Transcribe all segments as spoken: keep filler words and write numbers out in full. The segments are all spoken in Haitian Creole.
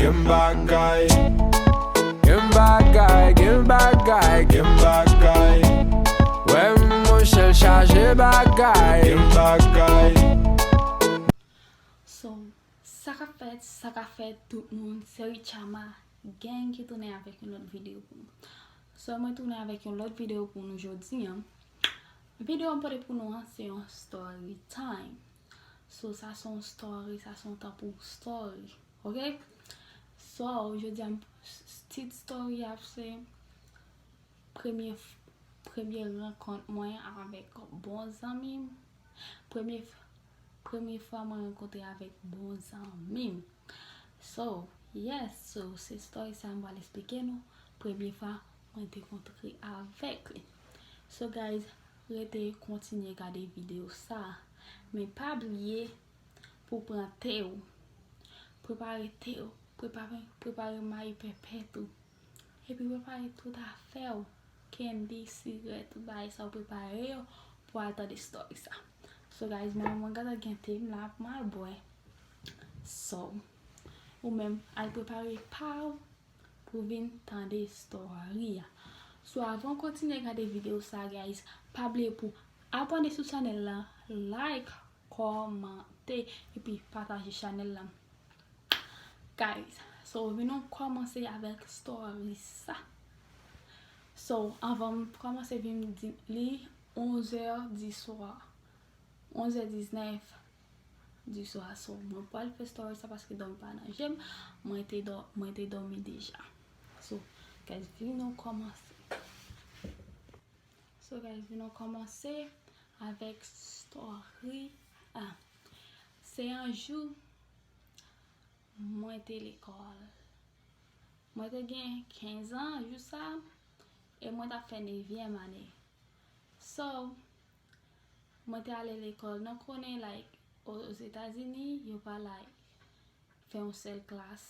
Gen bagay. Gen bagay, gen bagay, gen bagay. Wè monchè l chaje bagay. Gen bagay. So, sa k ap fèt, sa k ap fèt, tout moun, se Richama Gang ki tounen avèk yon lòt videyo pou nou. So, mwen tounen avèk yon lòt videyo pou nou jodi an. Videyo m pote pou nou an, se yon story time. So, sa se yon story, sa se yon tan pou story. Ok? So, jodi a, tit story a se premye, premye rankont mwen avèk bon zanmi m. Premye, premye fwa mwen rankontre avèk bon zanmi m. So, yes, so, se story sa m pral eksplike nou. Premye fwa mwen te kontre avèk li. So, guys, rete kontinye gade videyo sa. Men pa bliye pou pran te w. Prepare te w. Prepare, prepare mayi pèpèt ou. Epi prepare tout afè w. Kendi, sigarèt, tout bagay sa w prepare yo pou al tande story sa. So, guys, mwen, mwen gentan gen te m la pou m al bwè. So, ou menm, al prepare pa w pou vin tande story a. So, avan w kontinye gade videyo sa, guys, pa bliye pou abòne sou chanèl la, like, kòmante, epi pataje chanèl la. Guys, so, vin nou kòmanse avèk story sa. So, avan m kòmanse, vin m di li onzè di swa. Onzè diznèf di swa. So, mwen pral fè story sa paske dòmi pa nan je m. Mwen te dò-, mwen te dòmi deja. So, guys, vin nou kòmanse. So, guys, vin nou kòmanse avèk story a. Se yon jou, mwen te lekòl. Mwen te gen kenz an jou sa, e mwen t ap fè nevyèm ane. So, mwen te ale lekòl. Nou konnen, like, o-, Ozetazini, yo pa, like, fè yon sèl klas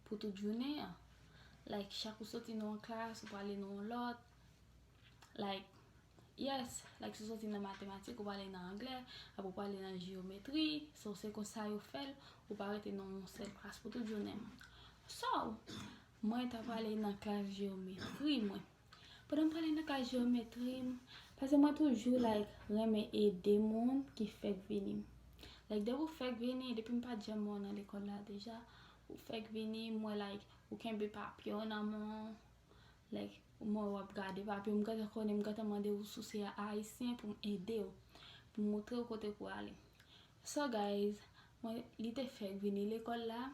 pou tout jounen an. Like, chak ou soti nan yon klas, ou prale nan yon lòt. Like, yes, like, si w soti nan matematik, ou prale nan anglè, apre ou prale nan jeyometri, so se konsa yo fè l, ou pa rete nan yon sèl klas pou tout jounen an. So, mwen t ap prale nan klas jeyometri, mwen. Pandan m prale nan klas jeyometri, m, paske mwen toujou, like, renmen ede moun ki fèk vini. Like, depi w fèk vini, depi m pa t janm wè w nan lekòl la deja, ou fèk vini, m wè, like, ou kenbe papye w nan men w, like, mwen w ap gade papye, m gentan konnen, m gentan mande w si w se ayisyen pou m ede w, pou m montre w kote pou w ale. So, guys, mwen, li te fèk vini lekòl la,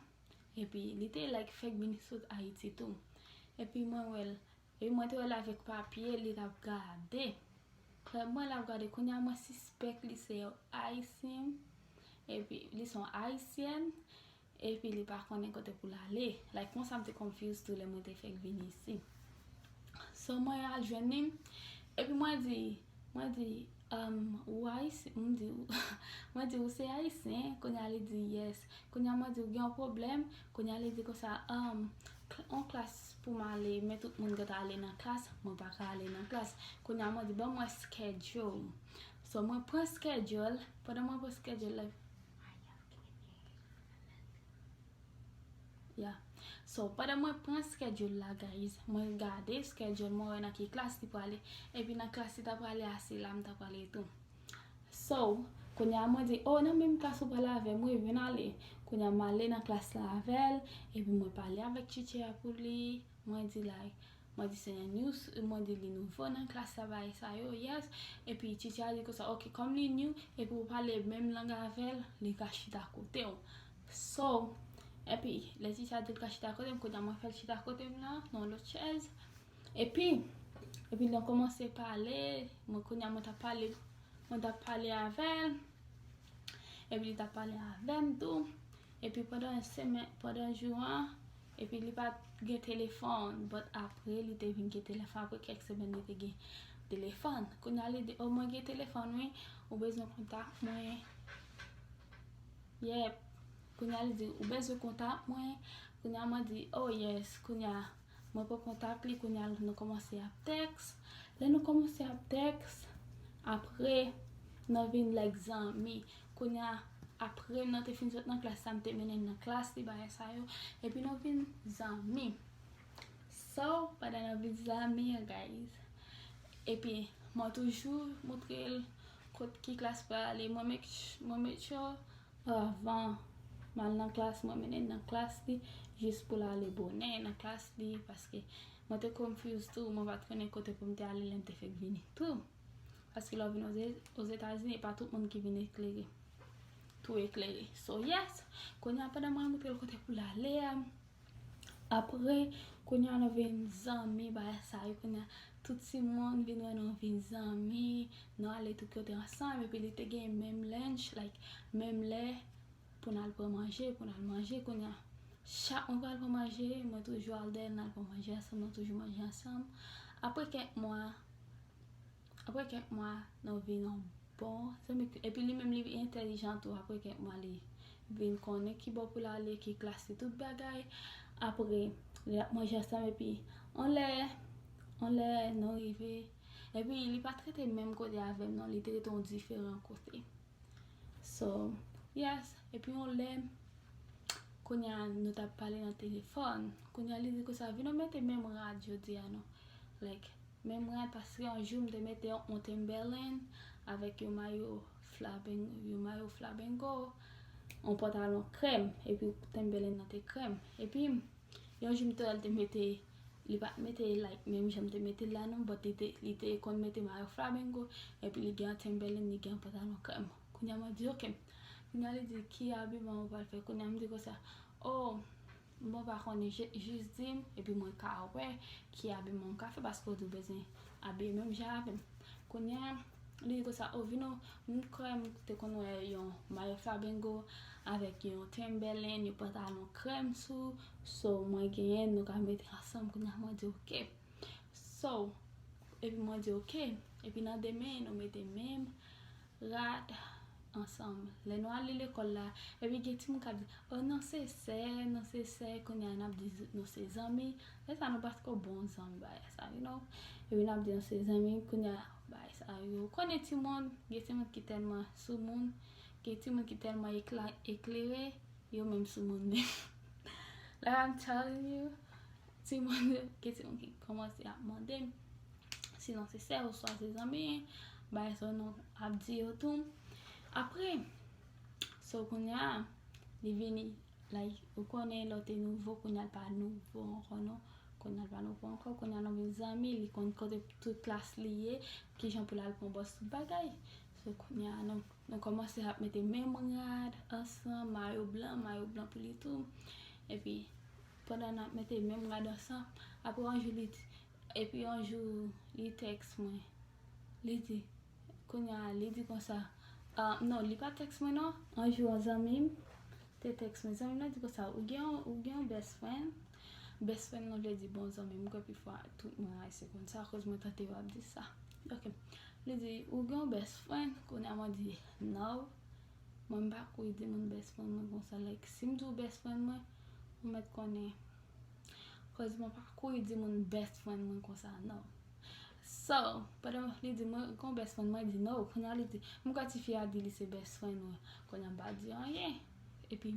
epi li te, like, fèk vini sot Ayiti tou. Epi mwen wè l, epi mwen te wè l avèk papye, li t ap gade. Klè mwen l ap gade, kounye a mwen sispèk li se yon ayisyen, epi li se yon ayisyèn, epi li pa konnen kote pou l ale. Like, konsa m te confuse tou lè mwen te fèk vini isi. So, mwen al jwenn li, epi mwen di, mwen di, um, ou ayisyen? M di, mwen di, ou se ayisyen? Kounye a li di, yes. Kounye a mwen di, ou gen yon pwoblèm? Kounye a li di konsa, um, kl-, on klas pou m ale, men tout moun gentan ale nan klas, mwen pa ka ale nan klas. Kounye a mwen di, ban mwen schedule. So, mwen pran schedule, pandan mwen pran schedule la, yeah. So, pandan mwen pran schedule la, guys, mwen gade schedule, mwen wè nan ki klas li prale. Epi nan klas li ta prale a, se la m ta prale tou. So, kounye a mwen di, oh, nan menm klas ou prale avè m, wi, vin ale. Kounye a m ale nan klas la avè l, epi mwen pale avèk teacher a pou li, mwen di, like, mwen di se yon new, mwen di li nouvo nan klas la, bagay sa yo, yes. Epi teacher a di konsa, ok, kòm li new, epi ou pale menm lang avè l, li ka chita kote w. So, epi, lè teacher a di l ka chita kote m, kounye a mwen fè l chita kote m la, nan lòt chèz. Epi, epi lè n kòmanse pale, mwen kounye a mwen t ap pale, mwen t ap pale avè l. Epi li t ap pale avè m tou. Epi pandan semèn, pandan jou an, epi li pa t gen telefòn, but apre li te vin gen telefòn, apre kèk semèn li te gen telefòn. Kounye a li di, oh, mwen gen telefòn wi, ou bezwen kontak mwen. Yep. Kounye a li di, ou bezwen kontak mwen? Kounye a mwen di, oh yes. Kounye a mwen pran kontak li, kounye a nou kòmanse ap tèks. Lè nou kòmanse ap tèks, apre, nou vin like zanmi. Kounye a, apre m nan te fin sot nan klas sa, m te mennen l nan klas li, bagay sa yo. Epi nou vin zanmi. So, pandan nou vin zanmi, guys. Epi, mwen toujou montre l kot ki klas pou l ale. Mwen make, mwen make sure avan m al nan klas, mwen mennen l nan klas li, jis pou l ale bonè nan klas li, paske mwen te confuse tou, mwen pa t konnen kote pou m te ale lè m te fèk vini tou. Paske lè w vin Oze-, Ozetazini, e pa tout moun ki vin eklere, tou eklere. So, yes, kounye a pandan mwen montre l kote pou l ale a, apre, kounye a nou vin zanmi, bagay sa yo, kounye a tout timoun vin wè nou vin zanmi, nou ale tout kote ansanm, epi li te gen menm lunch, like, menm lè pou n al pran manje, pou n al manje, kounye a chak mwen pral pran manje, mwen toujou al dèyè l, n al pran manje ansanm, nou toujou manje ansanm. Apre kèk mwa, apre kèk mwa, nou vin yon bon zanmi. Epi li menm, li entèlijan tou. Apre kèk mwa, li vin konnen ki bò pou l ale, ki klas li, tout bagay. Apre, li ap manje ansanm, epi yon lè, yon lè, nou rive. Epi, li pa t rete menm kote avè m, non, li te rete yon diferan kote. So, yes, epi yon lè, kounye a, nou t ap pale nan telefòn. Kounye a, li di konsa, "Vin nou mete menm rad jodi a, non." Like, menm rad, paske yon jou m te mete yon, yon Timberland avèk yon mayo flaben-, yon mayo flabengo, yon pantalon krèm, epi Timberland nan te krèm. Epi, yon jou m te wè l te mete, li pa t mete, like, menm jan m te mete l la, non, but li te, li te konn mete mayo flabengo, epi li gen yon Timberland, li gen yon pantalon krèm. Kounye a, mwen di, "Ok." Kounye a, li di, "Ki abiman ou pral fè?" Kounye a, m di konsa, "Oh, mwen pa konnen, je-, jis di m, epi mwen ka wè ki abiman m ka fè, paske w di w bezwen abiye menm jan avè m." Kounye a, li di konsa, "Oh, vin nou, m kwè m te konn wè yon mayo flabengo avèk yon Timberland, yon pantalon krèm sou, so mwen genyen, nou ka mete ansanm." Kounye a, mwen di, "Ok." So, epi mwen di, "Ok." Epi nan demen, nou mete menm rad ansanm. Lè nou ale lekòl la, epi gen timoun k ap di, "Oh, nou se sè, nou se sè." Kounye a, n ap di, "Nou se zanmi." Lè sa, nou pa t ko bon zanmi, bagay sa, you know. Epi n ap di, "Nou se zanmi." Kounye a, bagay sa, yo konnen timoun, gen timoun ki tèlman soumoun, gen timoun ki tèlman ekla-, eklere, yo menm soumoun menm. Like I'm telling you, timoun yo, gen timoun ki kòmanse ap mande m si nou se sè oswa se zanmi, bagay sa nou ap di yo tou. Apre, so kounye a, li vini, like, ou konnen lè w te nouvo, kounye a l pa nouvo ankò, non. Kounye a l pa nouvo ankò, kounye a nou vin zanmi, li konn kote tout klas li ye, kijan pou l al pran bòs, tout bagay. So, kounye a, nou, nou kòmanse ap mete menm rad ansanm, mayo blan, mayo blan pou li tou. Epi, pandan n ap mete menm rad ansanm, apre yon jou, li, epi yon jou, li tèks mwen. Li di, kounye a, li di konsa, ah, non, li pa tèks mwen, non. Yon jou, yon zanmi m te tèks mwen. Zanmi m nan di konsa, "Ou gen yon, ou gen yon best friend?" Best friend nan vle di bon zanmi. M kwè pifwa tout moun ayisyen konn sa, akoz mwen tande yo ap di sa. Ok. Li di, "Ou gen yon best friend?" Kounye a mwen di, "No." Mwen m pa kouri di moun best friend mwen konsa. Like, si m di w best friend mwen, ou mèt konnen. Akoz mwen pa kouri di moun best friend mwen konsa, no. So, pandan li di mwen, "Gon best friend mwen?" Di, "No." Kounye a li di, "M kwè tifi a di li se best friend mwen." Kounye a m pa di anyen. Epi,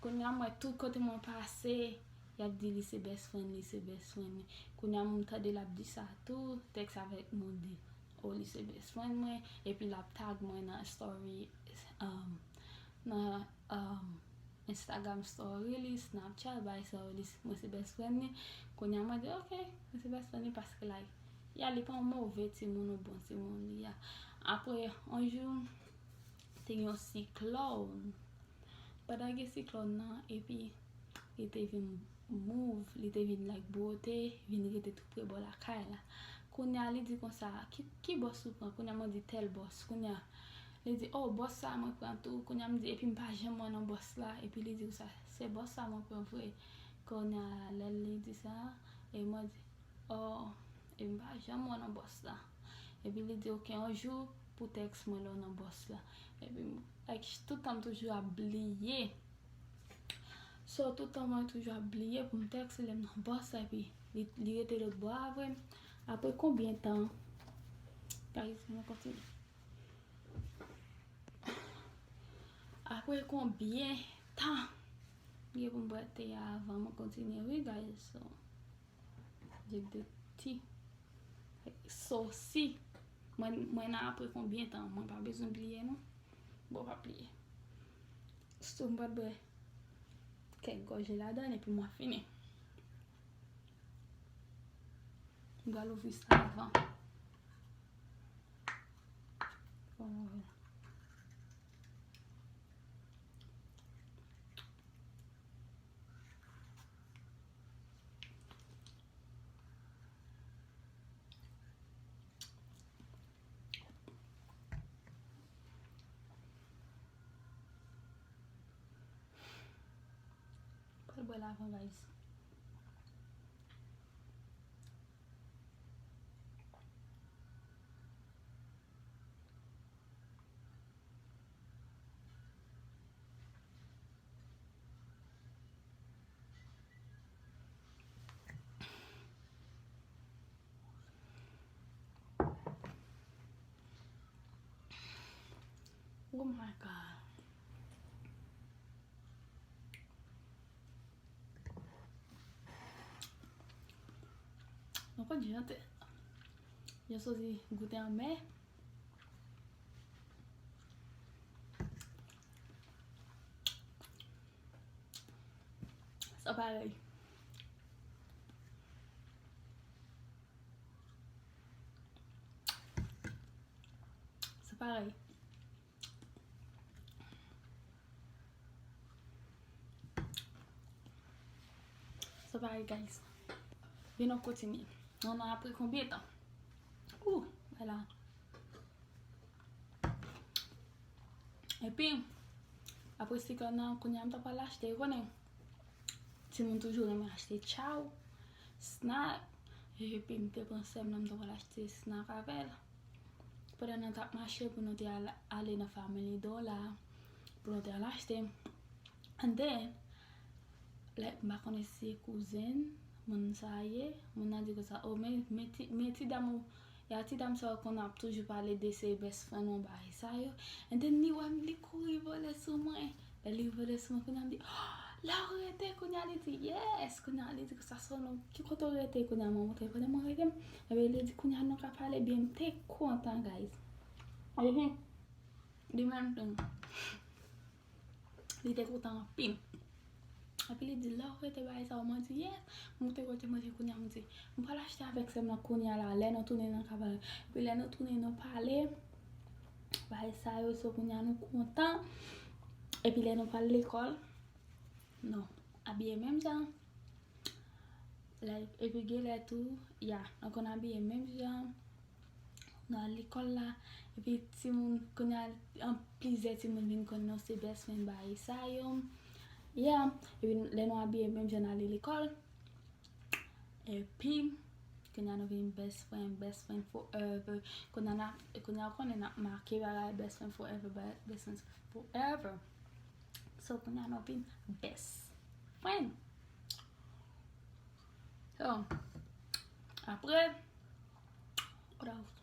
kounye a mwen, tout kote mwen pase, y ap di li se best friend, li se best friend li. Kounye a m tande l ap di sa tou, tèks avèk moun di, "Oh, li se best friend mwen." Epi l ap tag mwen nan story, um, nan, um, Instagram story li, Snapchat, bagay sa yo, li, mwen se best friend li. Kounye a mwen di, "Ok, mwen se best friend li," paske, like, ya, li pa yon move timoun, yon bon timoun li ya. Apre, yon jou, te gen yon siklòn. Pandan gen siklòn nan, epi li te vin move, li te vin, like, bwote, vin rete tou pre bò lakay la. Kounye a, li di konsa, "Ki, ki bòs ou pran?" Kounye a, mwen di, "Tèl bòs." Kounye a, li di, "Oh, bòs sa mwen pran tou." Kounye a, m di, "Epi m pa janm wè nan bòs la." Epi li di konsa, "Se bòs sa mwen pran vre." Kounye a, lè li di sa, e mwen di, "Oh, epi m pa janm wè nan bòs la." Epi li di, "Ok, yon jou pou tèks mwen lè w nan bòs la." Epi, like, tout tan m toujou ap bliye. So, tout tan mwen toujou ap bliye pou m tèks li lè m nan bòs la, epi li, li rete lòt bò a vre. Apre konbyen tan? Guys, nou kontinye. Apre Apre konbyen tan m gen pou m bwè te a avan mwen kontinye, wi, guys? So, dik de ti. So, si mwen, mwen nan apre konbyen tan, mwen pa bezwen pliye, non. Bon, pa pliye. So, m pral bwè kèk gòje ladan l epi mwen fini. M pral ouvri sa avan. Bon, pral bwè l avan, guys. Oh my God. Nou konn jan te, jan sosi goute anmè. Sa parèy. Sa parèy. Sa parèy, guys. Vin nou kontinye. Nou nan apre konbyen tan? Ou, wè la. Epi, apre sikòn nan, kounye a m ta pral achte, ou konnen, timoun toujou renmen achte chow, snack. Epi m te pran sè m nan, m ta pral achte snack avè l. Pandan nou t ap mache pou nou te al, ale nan Family Dollar, pou nou te al achte. And then, like, m pa konnen si se kouzen moun sa ye, moun nan di konsa, "Oh, men, men ti, men ti dam ou, ya ti dam sa ou konn ap toujou pale de se best friend ou bagay sa yo." And then li wè m, li kouri vole sou mwen. Lè li vole sou mwen, kounye a m di, "Oh, la ou rete?" Kounye a li di, "Yes." Kounye a li di konsa, "So nou, ki kote ou rete?" Kounye a mwen montre kote mwen rete. Epi li di, "Kounye a nou ka pale byen." M te kontan, guys. Mhm. Li menm tou. Li te kontan anpil. Epi li di, "La ou rete?" Bagay sa yo, mwen di, "Yes." M monte kote mwen te kounye a, m di, "M pral achte avèk sè m nan kounye a la, lè nou tounen nan kay la." Epi lè nou tounen, nou pale. Bagay sa yo, so kounye a nou kontan. Epi lè nou pral lekòl, nou abiye menm jan. Like, epi genlè tou, ya, nou konn abiye menm jan. Nou al lekòl la. Epi timoun, kounye a, an plizyè timoun vin konn nou se best friend bagay sa yo. Yeah, epi lè nou abiye menm jan n ale lekòl. Epi, kounye a nou vin best friend, best friend forever. Kounye a n ap, kounye a ou konnen n ap make bagay best friend forever, be-, best friend forever. So, kounye a nou vin best friend. So, apre, what else?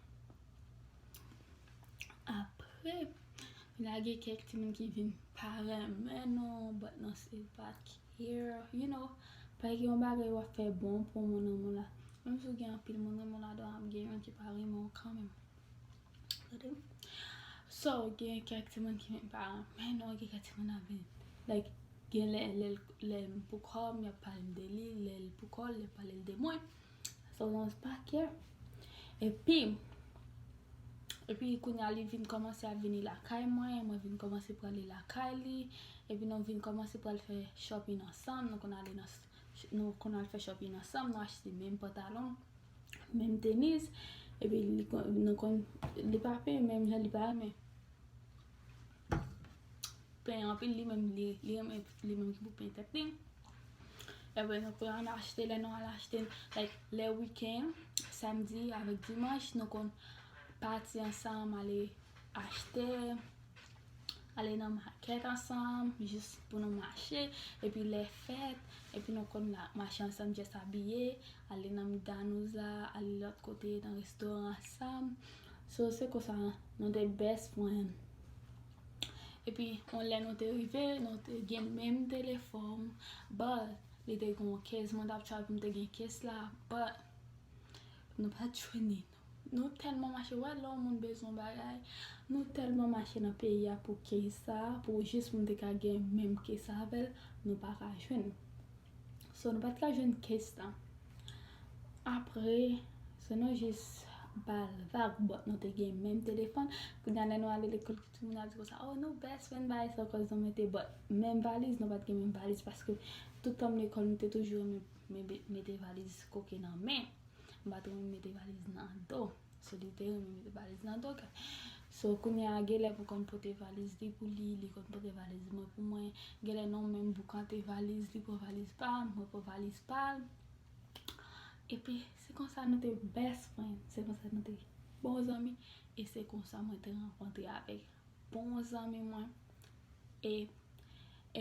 Apre, vin lage kèk timoun ki vin pa renmen nou, but nou still pa care, you know. Pa gen yon bagay w ap fè bon pou moun nan moun la. Menm si w gen anpil moun nan moun ladan, ap gen youn ki pa renmen w kanmenm. Tande? So, gen kèk timoun ki vin pa renmen nou, gen kèk timoun ap vin, like, gen lè, lè, lè m pou kò m, y ap pale m de li, lè l pou kò l, y ap pale l de mwen. So, nou pa care. Epi, epi kounye a li vin kòmanse ap vini lakay mwen, mwen vin kòmanse prale lakay li, epi nou vin kòmanse pral fè shopping ansanm, nou konn ale nan s-, nou konn al fè shopping ansanm, nou achte menm pantalon, menm tenis, epi li konn, nou konn, li pa penyen menm jan, li pa renmen penyen anpil, li menm, li, li renmen li menm ki pou penyen tèt li. Epi nou konn al achte, lè nou al achte, like, lè wikenn, samdi avèk dimanch, nou konn pati ansanm, ale achte, ale nan makèt ansanm, jis pou nou mache, epi lè fèt, epi nou konn la, mache ansanm, jis abiye, ale nan Midanouz la, ale lòt kote, nan restoran ansanm. So, se konsa, nou te best friend. Epi yon lè nou te rive, nou te gen menm telefòn, but li te gen yon case, mwen t ap try pou m te gen case la, but nou pa t jwenn li. Nou tèlman mache, wè lè yon moun bezwen yon bagay, nou tèlman mache nan peyi a pou case sa, pou jis pou m te ka gen menm case avè l, nou pa ka jwenn. So nou pa t ka jwenn case la. Apre, so nou jis ba l vag, but nou te gen menm telefòn. Kounye a lè nou ale lekòl, timoun ap di konsa, oh, nou best friend, bagay sa, cause nou mete, but menm valiz, nou pa t gen menm valiz, paske tout tan m lekòl, m te toujou renmen, renmen mete valiz koke nan men. M pa t renmen mete valiz nan do. So, li te renmen mete valiz nan do. So, kounye a, genlè pou konn pote valiz li pou li, li konn pote valiz mwen pou mwen. Genlè non, menm boukante valiz, li pran valiz pa m, mwen pran valiz pa l. Epi, se konsa nou te best friend, se konsa nou te bon zanmi, e se konsa mwen te rankontre avèk bon zanmi mwen. E,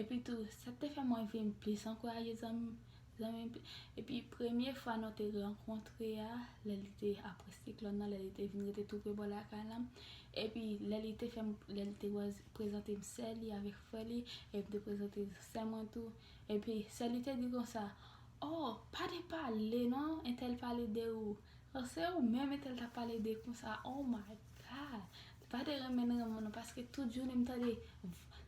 epi tou, sa te fè mwen vin plis ankouraje zanmi, zanmi m. Epi, premye fwa nou te rankontre a, lè li te apre siklòn nan, lè li te vin rete tou pre bò lakay la. Epi, lè li te fè m, lè li te waz-, prezante m sè li avèk frè li, epi m te prezante sè mwen tou. Epi, sè li te di konsa, oh, pa te pale non, entèl pale de ou. Oh, se ou menm entèl t ap pale de konsa. Oh my God. Li pa te renmen n renmen non, paske tout jounen m tande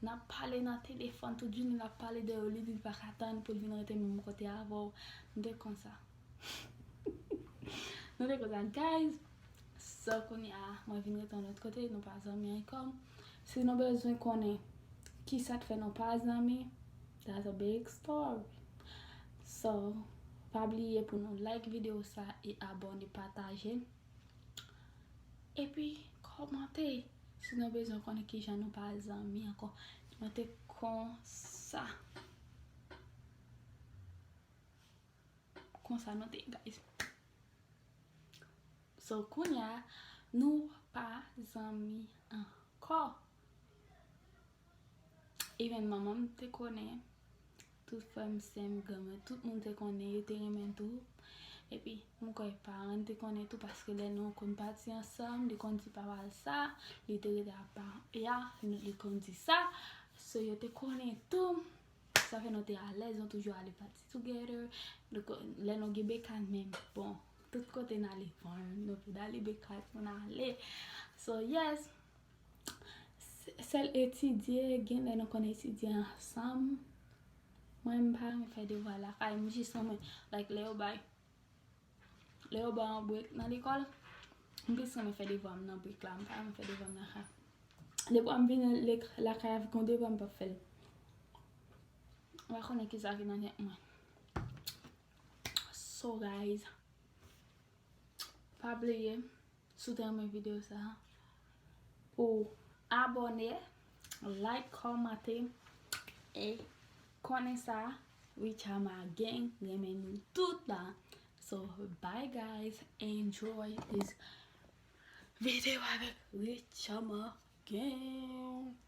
n ap pale nan telefòn, tout jounen l ap pale de ou, li di l pa ka tann pou l vin rete menm kote avè w. Nou te konsa. Nou te konsa, guys. So, kounye a, mwen vin rete yon lòt kote, nou pa zanmi ankò. Si nou bezwen konnen kisa t fè nou pa zanmi, that's a big story. So, pa bliye pou nou like videyo sa e abòne, pataje. Epi, kòmante si nou bezwen konnen kijan nou pa zanmi ankò. Mwen te konsa. Konsa nou te, guys. So, kounye a, nou pa zanmi ankò. Even manman m te konnen, tout frè m, sè m, granmè, tout moun te konnen, yo te renmen tou. Epi, m kwè paran te konnen tou, paske lè nou konn pati ansanm, li konn di papa l sa, li te rete ak papa, ya, li konn di sa. So, yo te konnen tou. Sa fè nou te alèz, nou toujou ale pati together. Nou ko-, lè nou gen bekàn menm, bon, tout kote n ale, bon, nou vin ale bekàn pou n ale. So, yes. S-, sèl etidye, gen lè nou konn etidye ansanm. Mwen, m pa renmen fè devwa lakay, m jis renmen, like, lè yo bay, lè yo bay yon break nan lekòl, m plis renmen fè devwa m nan break la, m pa renmen fè devwa m lakay. Devwa m vin lek-, lakay avèk yon devwa, m p ap fè l. M pa konnen kisa ki nan tèt mwen. So, guys, pa bliye, si w te renmen videyo sa, pou abòne, like, kòmante, e konnen sa, Richama Gang renmen nou tout la. So, bye guys, enjoy this video avèk Richama Gang.